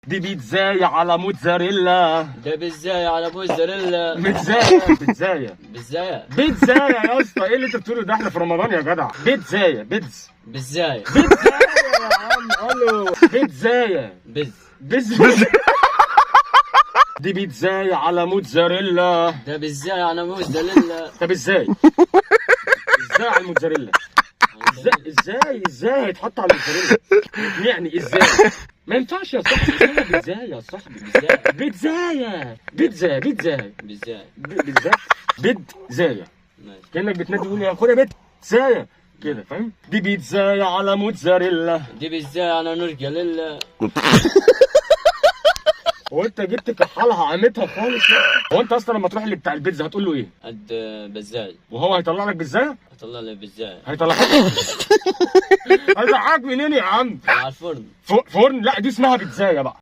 دي بيتزاية على موتزاريلا. ده بيتزاية على موتزاريلا. بيتزاية، بيتزاية. بيتزاية. بيتزاية يا اسطى، ايه اللي انت بتقوله ده؟ احنا في رمضان يا جدع. بيتزاية، بيتز. بيتزاية. بيتزاية يا عم، الو، بيتزاية. بز. بز. دي بيتزاية على موتزاريلا. ده بيتزاية على موتزاريلا. طب ازاي؟ ازاي على الموتزاريلا؟ ازاي ازاي ازاي هيتحط على الموتزاريلا؟ يعني ازاي؟ ما ينفعش يا صاحبي، اسمها بيتزاية يا صاحبي. بيتزاية. بيتزاية، بيتزا، بيتزاية. بيتزاية. بيتزا، بيتزاية. ماشي. كأنك بتنادي تقول يا اخويا بيتزاية كده، فاهم؟ دي بيتزاية على موتزاريلا. دي بيتزاية على نورجاليلا. هو انت جبت كحالها عمتها خالص. هو انت اصلا لما تروح اللي بتاع البيتزا هتقول له ايه؟ قد بزاي. وهو هيطلع لك بيتزاية؟ هطلع لي بيتزاية. هيطلعك، هيطلعك منين يا عم؟ على الفرن. فرن؟ لا دي اسمها بيتزاية بقى.